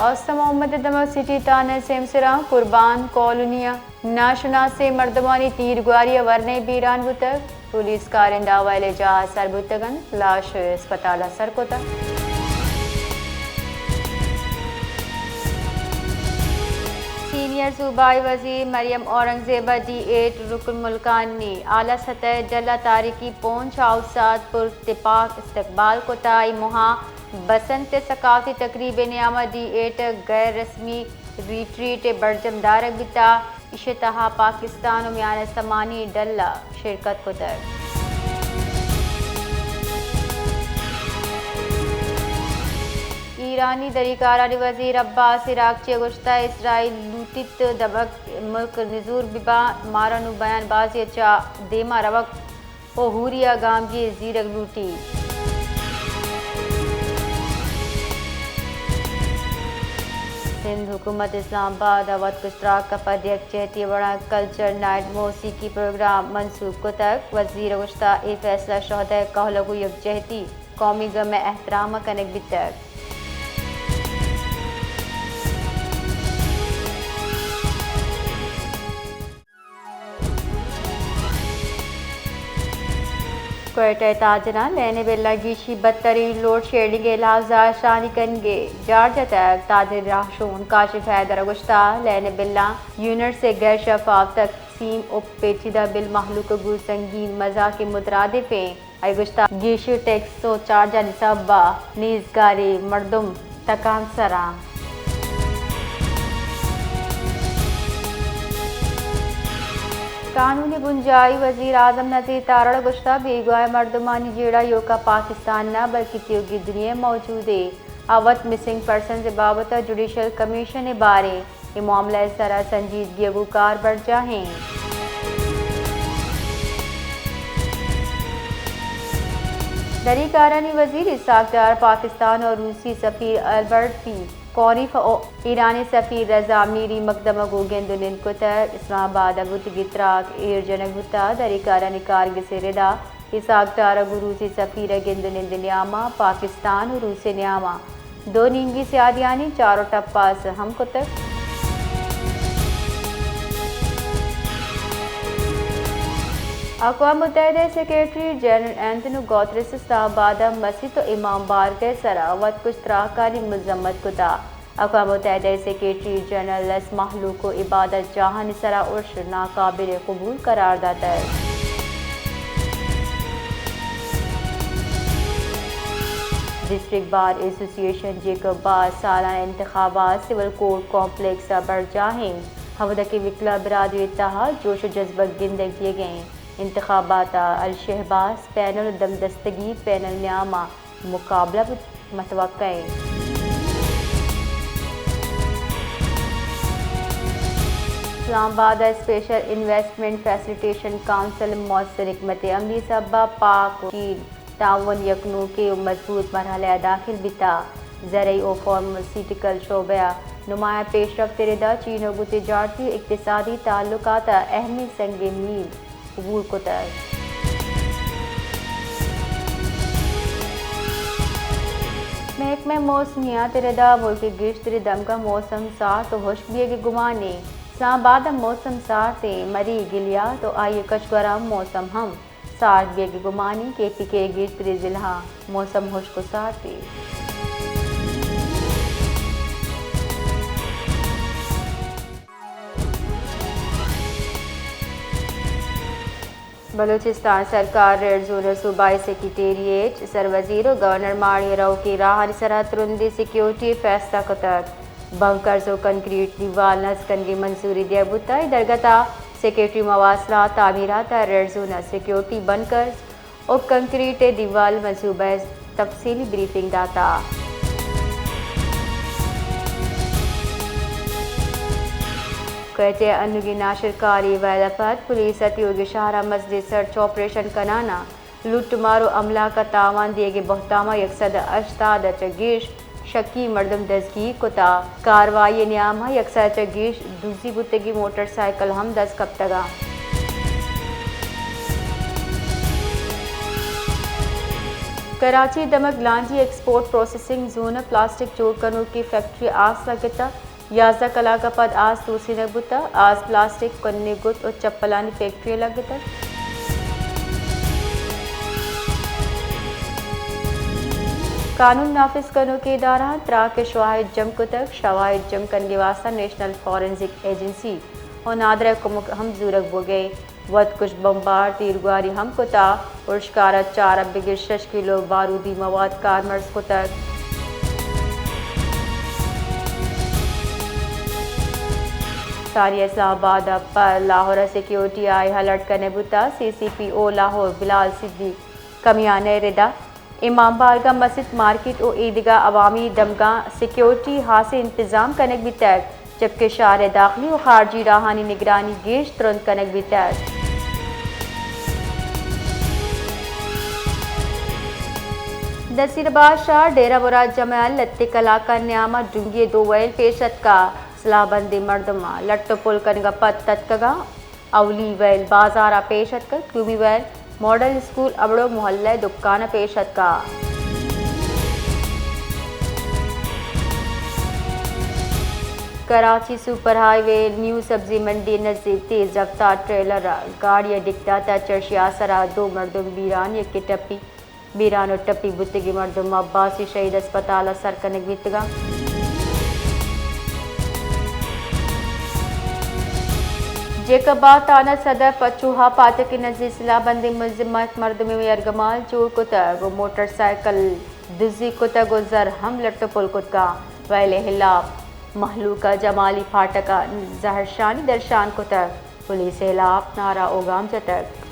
اوستہ محمد ءِ دمگ سٹی تھانہ ءِ سیمسراں قربان کالونی ءَ ناشناسیں مردمانی تیرگواری ءَ ورنئے بیران بوتگ۔ پولیس کارندہ ویل ءِ جاہ ءَ سر بوتگ انت، لاش اسپتال ءَ سر کتگ۔ سینئر صوبائی وزیر مریم اورنگزیب ءَ ڈی ایٹ رکن ملکانی اعلی سطح ءِ ڈل ءَ تاریخی پونچ ہاؤس ءَ پر تپاک استقبال کتگ۔ اے موہ ءَ بسنت ءِ ثقافتی تقریب ءِ نیام ءَ ڈی ایٹ ءِ غیر رسمی ریٹریٹ ءِ برجم دارگ بیتگ۔ ایشی ءِ تہا پاکستان ءُ میان استمانی ڈل ءَ شرکت کتگ۔ ایرانی دری کارانی وزیر عباس عراقچی ءَ گوشتگ، اسرائیل لوٹیت دمگ ملک نزور بباں، مارا نوں بیان بازی ءَ چہ دیما روگ ءُ ہوری ءَ گامگیج زیرگ لوٹیت۔ سندھ حکومت اسلام آباد ءَ وت کش تراک ءِ پد یکجہتی ءِ وڑا کلچر نائٹ موسیقی پروگرام منسوخ کتگ۔ وزیر ءَ گوشتگ، اے فیصلہ شہدائے کہول ءَ گوں یکجہتی، قومی گم ءِ احترام ءَ کنگ بیتگ۔ کوئٹہ ءِ تاجراں لین ءِ بلاں گیشی، بدترین لوڈ شیڈنگ ءِ لحاظ ءَ شانی کنگ ءِ جار جتگ۔ تاجریں راہشون کاشف حیدر ءَ گوشتگ، لین ءِ بلاں یونٹس ءِ غیر شفاف تقسیم ءُ پیچیدہ بل مہلوک ءَ گوں سنگین مزاق ءِ مترادف ایں۔ آئی ءَ گوشتگ، گیشیں ٹیکس ءُ چارجانی سبب ءَ نیزگاریں مردم تکانسر اَنت۔ قانون ءِ بنجاہی وزیر اعظم نذیر تارڑ ءَ گوشتگ، بیگواہ مردمانی جیڑہ ایوک ءَ پاکستان نہ بلکہ تیوگیں دنیا ءَ موجود اِنت۔ آ وت مسنگ پرسنز ءِ بابت ءَ جوڈیشل کمیشن ءَ باریں۔ اے معاملہ ءِ سرا سنجیدگی ءَ گوں کار برجاہ ایں۔ دری کارانی وزیر اسحاق ڈار پاکستان ءِ روسی سفیر البرٹ پی کونیف ءُ ایرانی سفیر رضا امیری مقدم ءَ گوں گند ءُ نند کتگ۔ اسلام آباد ءَ بوتگیں تراک ایر جنگ بوتگ۔ دری کارانی کارگس ءِ ردا اسحاق ڈار ءَ گوں روسی سفیر ءِ گند ءُ نند ءِ نیام ءَ پاکستان ءُ روس ءِ نیام ءَ دو نیمگی سیادیانی چار ءُ ٹپاس ہم کتگ۔ اقوام متحدہ ءِ سیکرٹری جنرل انتونیو گوتریس اسلام آباد ءَ مسیت ءُ امام بارگاہ ءِ سرا وت کش تراکانی مذمت کتگ۔ اقوام متحدہ ءِ سیکرٹری جنرل لس مہلوک ءُ عبادت جاہانی سرا ارش ناقابل قبول قرار داتگ۔ ڈسٹرکٹ بار ایسوسی ایشن جیکب بار سالانہ انتخابات سول کورٹ کمپلیکس ءَ برجاہ اِنت، ہمودا کہ وکلا برادری ءِ تہا جوش ءُ جذبہ گندگ دیگ ءَ اِنت۔ انتخابات ءَ الشہباز پینل ءُ دمدستگیر پینل نیام ءَ مقابلہ بوت متوقع اِنت۔ اسلام آباد ءِ اسپیشل انویسٹمنٹ فیسلیٹیشن کونسل ءِ مؤثر حکمت عملی ءِ سبب ءَ پاک ءُ چین تعاون یک نوکیں ءُ مضبوط مرحلہ ءَ داخل بیتگ۔ زرعی ءُ فارماسیوٹیکل شعبہ ءَ نمایاں پیشرفت ءِ ردا چین ءَ گوں تجارتی ءُ اقتصادی تعلقات ءَ اہمیں سنگ میل قبول کتگ۔ محکمہ موسمیات ءِ ردا ملک ءِ گیشتریں دمگاں موسم سارت ءُ ہشک بیگ ءِ گمان اِنت۔ اسلام آباد ءَ موسم سارت اِنت، مری، گلیات ءُ آئی ءِ کشور ءَ موسم ہم سارت بیگ ءِ گمان اِنت۔ کے پی کے ءِ گیشتریں ضلعاں موسم ہشک ءُ سارت اِنت۔ بلوچستان سرکار ریڈ زون ءَ صوبائی سیکرٹریٹ، سروزیر ءُ گورنر ماڑی ءَ روکیں راہانی سرا ترندیں سیکورٹی ءِ فیصلہ کتگ۔ بنکرز ءُ کنکریٹ دیوال نصب کنگ ءِ منظوری دیگ بوتگ۔ اے درگت ءَ سیکرٹری مواصلات تعمیرات ءَ ریڈ زون ءَ سیکورٹی بنکرز ءُ کنکریٹ ءِ دیوال منصوبہ ءِ تفصیلی بریفنگ داتگ۔ کوئٹہ ءَ انوگیں ناشرکاری ویل ءَ پد پولیس ءَ تیوگیں شہر ءَ مزنیں سرچ آپریشن کنان ءَ لٹ مار ءُ املاک ءَ تاوان دیگ ءِ بہتام ءَ یک سد ءُ ہشتاد ءَ چہ گیش شکی مردم دزگیر کتگ۔ کاروائی ءِ نیام ءَ یک سد ءَ چہ گیش دزی بوتگیں موٹر سائیکل ہم دست کپتگ اَنت۔ کراچی دمگ لانجی ایکسپورٹ پروسیسنگ زون ءَ پلاسٹک جوڑ کنوکیں فیکٹری آس لگتہ، یازدہ کلاک ءَ پد آس توسینگ بوتہ، آس پلاسٹک، کنی گد ءُ چپلانی فیکٹری ءَ لگتگ۔ قانون نافذ کنوکیں ادارہاں تراک ءِ شواہد جم کتگ، شواہد جم کنگ ءِ واستہ نیشنل فارنزک ایجنسی ءُ نادرا ءِ کمک ہم زورگ بوگ ءَ۔ وت کش بمبار تیرگواری ہم کتا، ارشکارا چار ءَ بگر شش کلو بارودی مواد کارمرز کتگ۔ ساری اسلام آباد ءَ پہ لاہور ءَ سیکیورٹی آئی الرٹ کنگ بوتا، سی سی پی او لاہور بلال صدیق کمیانہ ءِ ردا امام بارگاہ، مسیت، مارکیٹ ءُ ایدگہ عوامی دمگاں سیکیورٹی ہاسیں انتظام کنگ بیتگ، جبکہ شہر ءِ داخلی ءُ خارجی راہانی نگرانی گیش ترند کنگ بیتگ۔ نصیر آباد شہر ڈیرہ مراد جمعہ ءَ لتے کلاکانی نیام ءَ ڈونگی ءِ دو ویل پیش اتکا، سلاہ بندیں مردماں لٹ ءُ پل کنگ ءَ پد تتکگاں۔ اولی ویل بازار ءَ پیش اتکگ، دومی ویل ماڈل اسکول ابڑو محلہ ءِ دکان ءَ پیش اتکگ۔ کراچی سپر ہائی وے نیو سبزی منڈی ءِ نزیک تیز رفتار ٹریلر ءَ گاڑی ءَ ڈک داتگ، چرشی آسر ءَ دو مردم بیران، یکے ٹپی بیران ءُ ٹپی بوتگیں مردم عباسی شہید ہسپتال ءَ سر کنگ بیتگاں۔ جیکب آباد تھانہ صدر پچوہا پھاٹک ءِ نزیک سلاہ بندیں ملزماں یک مردمے ءِ یرگمال جوڑ کتگ ءُ موٹر سائیکل دزی کتگ ءُ زر ہم لٹ ءُ پل کتگاں۔ ویل ءِ ہلاپ مہلوک ءَ جمالی پھاٹک ءَ زہرشانی درشان کتگ۔ پولیس ءِ ہلاپ نعرہ ءُ گام جتگ۔